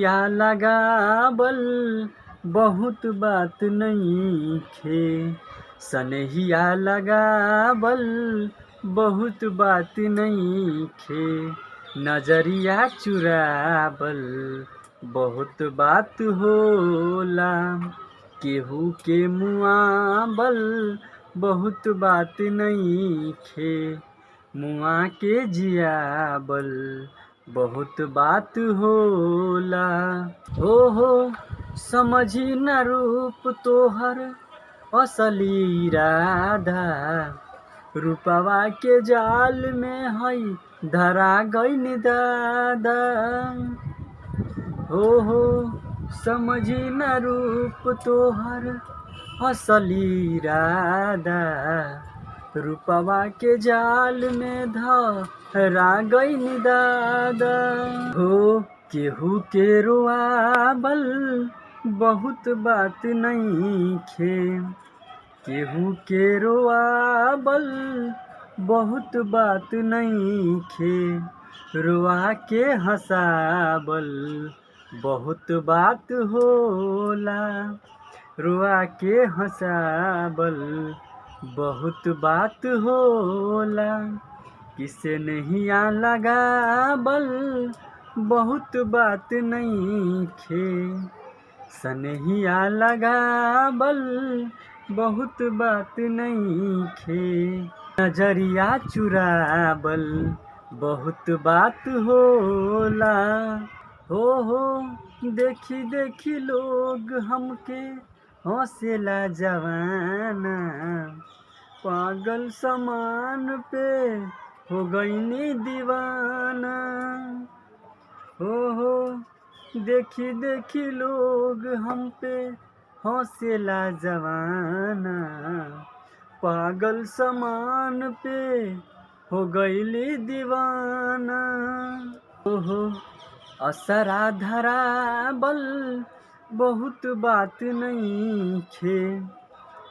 सनहिया लगावल बहुत बात नइखे, सनहिया लगावल बहुत बात नइखे, नजरिया चुरावल बहुत बात होला, केहू के मुआवल बहुत बात नइखे, मुआ के जियावल बहुत बात होला। हो समझी न रूप तोहर असली राधा, रूपवा के जाल में हई धरा गइल दादा। हो समझी न रूप तोहर असली राधा, रूपवा के जाल में धरा गइल दादा। हो केहू के रोआवल बहुत बात नइखे, केहू के रोआवल बहुत बात नइखे, रोआ के हंसावल बहुत बात होला, रोआ के हंसावल बहुत बात होला, किसे नहिया लगावल बहुत बात नइखे, सनहिया लगावल बहुत बात नइखे, नजरिया चुरावल बहुत बात होला। हो देखी देखी लोग हमके हंसेला जवाना, पागल समान पे हो गइनी दीवाना। हो देखी देखी लोग हम पे हंसेला जवाना, पागल समान पे हो गइली दीवाना। हो असरा धरावल बहुत बात नइखे,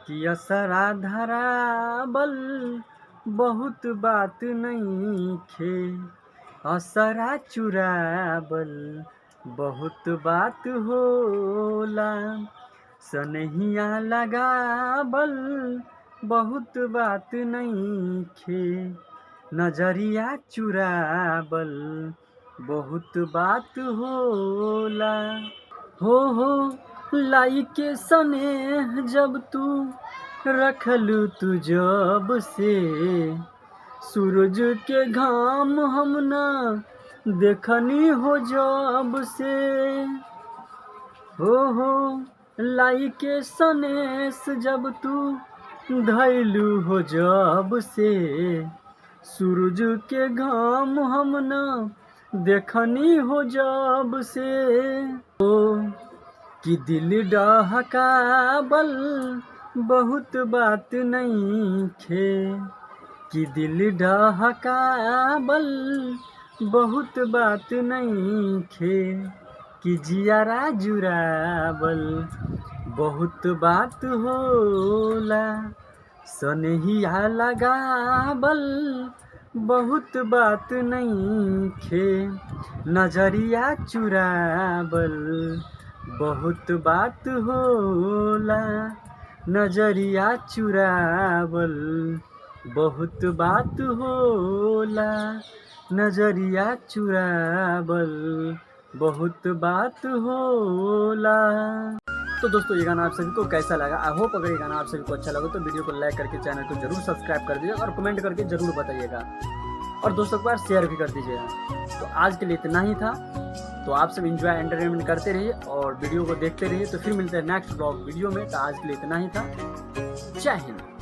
कि असरा धरावल बहुत बात नइखे, असरा चुरावल बहुत बात होला, सनहिया लगावल बहुत बात नइखे, नजरिया चुरावल बहुत बात होला। हो लाई के स्नेह जब तू रखलू तू जब से, सूरज के घाम हम ना देखनी हो जब से। हो लाई के सनेस जब तू धैलू हो जब से, सूरज के घाम हम ना देखनी हो जब से। ओ कि दिल डहकावल बहुत बात नइखे, कि दिल डहकावल बहुत बात नइखे, कि जियारा जुरावल बहुत बात होला, सनहिया लगावल बहुत बात नइखे, नजरिया चुरावल बहुत बात होला, नजरिया चुरावल बहुत बात होला, नजरिया चुरावल बहुत बात होला। तो दोस्तों ये गाना आप सभी को कैसा लगा? I hope अगर ये गाना आप सभी को अच्छा लगा तो वीडियो को लाइक करके चैनल को जरूर सब्सक्राइब कर दीजिएगा और कमेंट करके जरूर बताइएगा और दोस्तों को बार शेयर भी कर दीजिएगा। तो आज के लिए इतना ही था। तो आप सब इंजॉय एंटरटेनमेंट करते रहिए और वीडियो को देखते रहिए। तो फिर मिलते हैं नेक्स्ट ब्लॉग वीडियो में। तो आज के लिए इतना ही था। जय हिंद।